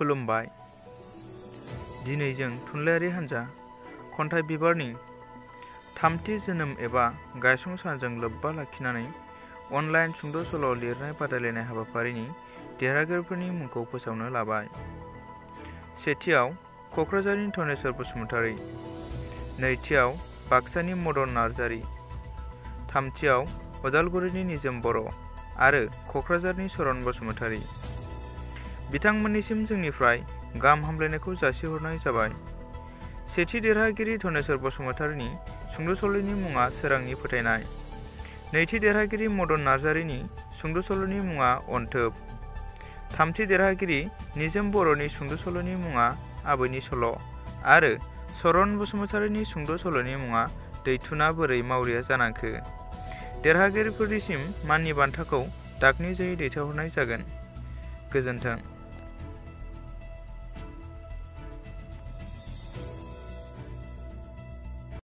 खुलुमबाय। दिनै जों थुनलाइयारि हान्जा खन्थाइ बिबारनि थामथि जोनोम एबा गायसं सानजों लोब्बा लाखिनानै अनलाइन सुंद' सल' लिरनाय बादायलायनाय हाबाफारिनि देरहागिरिफोरनि मुंखौ फोसावनो लाबाय। सेथियाव क'क्राझारनि धनेस्वर बसुमतारी, नैथियाव बाक्सानि मदन नार्जारी, थामथियाव उदालगुरिनि निजोम बर' आरो क'क्राझारनि सरन बसुमतारी। बिथांमोननिसिम जोंनिफ्राय गाहाम हामलायनायखौ जासिहरनाय जाबाय। सेथि देरहागिरि धनेस्वर बसुमतारीनि सुंद' सल'नि मुङा सोरांनि फोथायनाय। नैथि देरहागिरि मदन नार्जारीनि सुंद' सल'नि मुङा अनथोब। थामथि देरहागिरि निजोम बर'नि सुंद' सल'नि मुङा आबैनि सल' आरो सरन बसुमतारीनि सुंद' सल'नि मुङा दैथुना बोरै मावरिया जानांखो। देरहागिरिफोरनिसिम माननि बान्थाखौ डाकनि जोहै दैथायहरनाय जागोन। गोजोन्थों।